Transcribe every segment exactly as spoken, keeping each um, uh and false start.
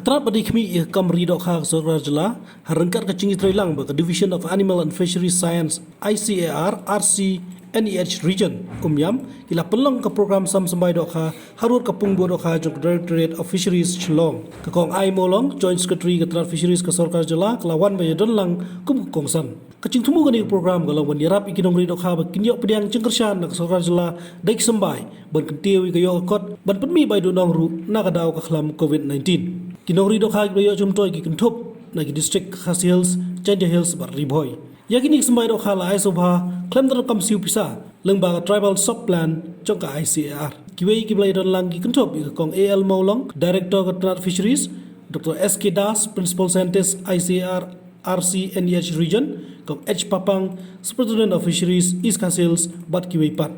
Tang ba dei khmih ïa ka kam ri dohkha ka sorkar jylla, ha ryngkat ka jingïatreilang bad ka Division of Animal and Fisheries Science, I C A R, R C N E H Region, Umiam, ki la pynlong ka program sam symbai dohkha harud ka pung buh dohkha jong ka Directorate of Fisheries Shillong. Ka Kong Ai Mawlong, Joint Secretary ka tnat Fisheries ka sorkar jylla, ka la wan ban ïadon lang kum ka kongsan. Ka jingthmu kane ka program ka long ban ïarap ïa ki nongri dohkha ba kin ïoh pdiang jingkyrshan na ka sorkar jylla da ki symbai ban kyntiew ïa ka ïoh ka kot ban pynmih bai duh nong ruh na ka daw ka khlam covid nineteen. Ki nongri dohkha kiba ïoh jingmyntoi ki kynthup na ki district Khasi Hills, Jaintia Hills bad Ri Bhoi. Ïa kine ki symbai dohkha la ai sngewbha khlem da donkam siew pisa lyngba ka Tribal Sub Plan jong ka I C A R. Kiwei kiba la ïadon lang ki kynthup ïa ka Kong A L Mawlong, Director ka tnat Fisheries, Doctor S K Das, Principal Scientist I C A R, R C N E H Region, Kong H Papang, Superintendent of Fisheries, East Khasi Hills, bad kiwei pat.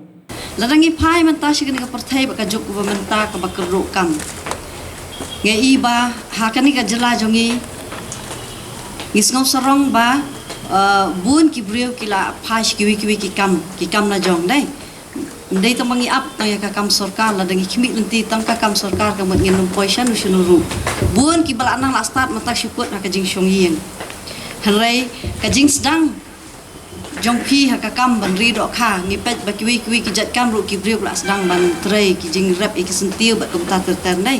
Lada ngi phai mynta sha kane ka pyrthei bad ka juk kaba mynta kaba kyrduh kam, ngi i ba ha kane ka jylla jong ngi, ngi sngew sarong ba, eh, bun ki briew ki la phai sha kiwei kiwei ki kam, ki kam la jong dei. Ym dei tang ba ngi ap tang ïa ka kam sorkar, lada ngi khmih lynti tang ka kam sorkar ka mut ngin ym poi shano shano ruh. Bun kiba la nang la stad mynta shu kut ha ka jingshong ïing. Hynrei ka jingsdang jong phi ha ka kam ban ri dohkha, ngi peit ba kiwei kiwei ki jait kam ruh ki briew la sdang ban trei ki jingrep ïa ki syntiew bad kumta ter ter dei.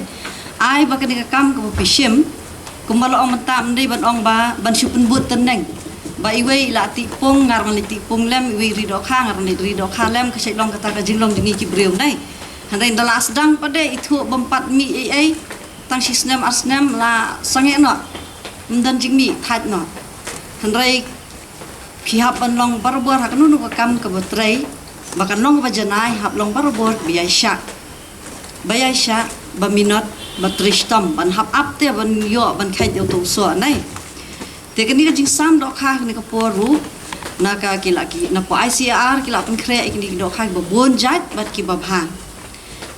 Ai ba kane ka kam kaba phi shim, kumba la ong mynta, ym dei ban ong ba ban shu pynbud tneng. Ba iwei i la tih pung, nga ruh ngan leit tih pung lem, iwei i ri dohkha, nga ruh ngan leit ri dohkha lem, ka shait long kata ka jinglong jong ngi ki briew dei. Hynrei ynda la sdang pat de ithuh bym pat mih ei ei, tang shi snem ar snem la sangeh noh. Ym don jingmih, thait noh. Hynrei phi hap ban long barabor ha kano kano ka kam kaba trei, ba kan long kaba janai, hap long barabor ba ïaishah. Ba ïaishah, ba minot, ba trei shitom, ban hap ap te ban ïoh, ban khait ïa uto u soh, nai. Te kane ka jingsam dohkha kane ka por ruh, na ka ki la ki, na poh I C A R ki la pynkhreh ïa kine ki dohkha kiba bun jait bad kiba bha.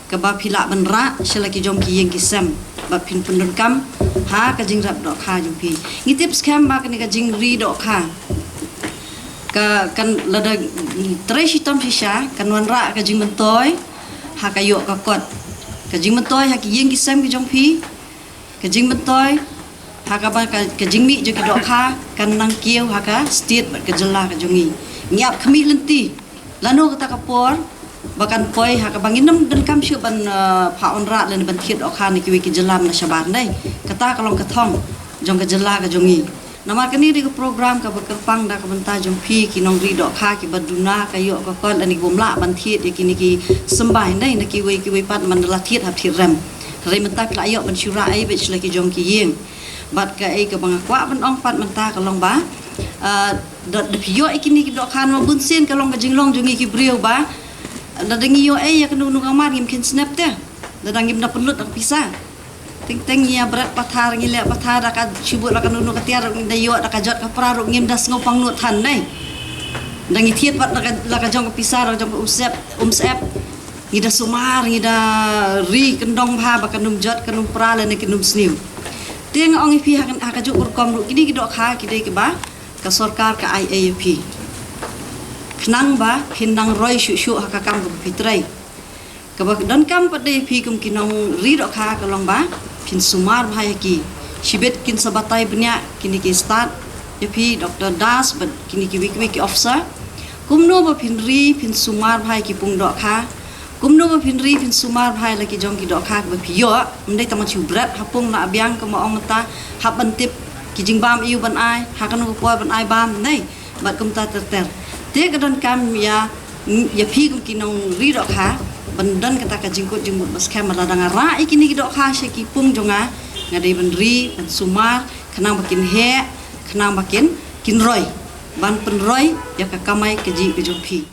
Kaba phi lah ban rah sha la ki jong ki ïing ki sem, ba phin pyndonkam ha ka jingrep dohkha jong phi. Ngi tip skhem ba kane ka jingri dohkha ka, kan lada trei shitom shisha, kan wanrah ka jingmyntoi ha ka ïoh ka kot. Ka jingmyntoi ha ki ïing ki sem ki jong phi, ka jingmyntoi ha kaba ka, ka jingmih jong ki dohkha kan nang kiew ha ka state bad ka jylla ka jong ngi. Ngi ap khmih lynti lano kata ka por ba kan poi ha kaba ngin ym donkam shuh ban, eh, phah wanrah lane ban thied dohkha na kiwei ki jylla na shabar, nai. Kata ka long ka thong jong ka jylla ka jong ngi. Namar kane dei ka program kaba kyrpang da ka bynta jong phi ki nongri dohkha kiba duna ka ïoh ka kot lane ki bym lah ban thied ïa kine ki symbai, nai, na kiwei kiwei pat man da la thied hap thied rem. Hynrei mynta phi la ïoh ban shu rah ei beit sha la ki jong ki ïing. Bad kaei kaba nga kwah ban ong pat mynta ka long ba, ah, da, da phi ïoh ïa kine ki dohkha, namar bun sien ka long ka jinglong jong ngi ki briew ba, da, da ngi ïoh ei ïa kano kano ka mar ngim kheiñ snep te. Da, da ngim da pynlut da ka pisa. Teng teng ngi ïa bret pathar, ngi leh pathar, da ka shu bud la kano kano ka tiar ruh ngim da ïoh, da ka jot ka pra ruh ngim da sngew pangnud than, nai. Da ngi thied pat la ka, la ka jong ka pisa, la ka jong ka umsep, umsep. Ngi da sumar, ngi da ri kyndong bha ba kan ym jot, kan ym pra lane kan ym sniew. Te nga ong ïa phi ha ka, ha kajuh ka rukom ruh kine ki dohkha ki dei kiba ka sorkar ka ai ei ïa phi, khnang ba phin nang roi shuh shuh ha ka kam kaba phi trei. Kaba donkam pat de ïa phi kum ki nongri dohkha ka long ba phin sumar bha ïa ki. Shibit kin sa batai bniah kine ki stad ïa phi, Doctor Das bad kine kiwei kiwei ki officer. Kumno ba phin ri phin sumar bha ïa ki pung dohkha. Kumno ba phin ri phin sumar bha ïa la ki jong ki dohkha ba phi ïoh. Ym dei tang ban shu bret ha pung na biang kumba ong mynta, hap ban tip ki jingbam aiu ban ai, ha kano ka por ban ai bam, nai, bad kumta ter ter. Te ka donkam ïa, ïa phi kum ki nongri dohkha ban don kata ka jingkut jingmut ba skhem ba lada nga rah ïa kine ki dohkha sha ki pung jong nga, nga dei ban ri ban sumar khnang ba kin heh, khnang ba kin, kin roi, ban pynroi ïa ka kamai kajih ka jong phi.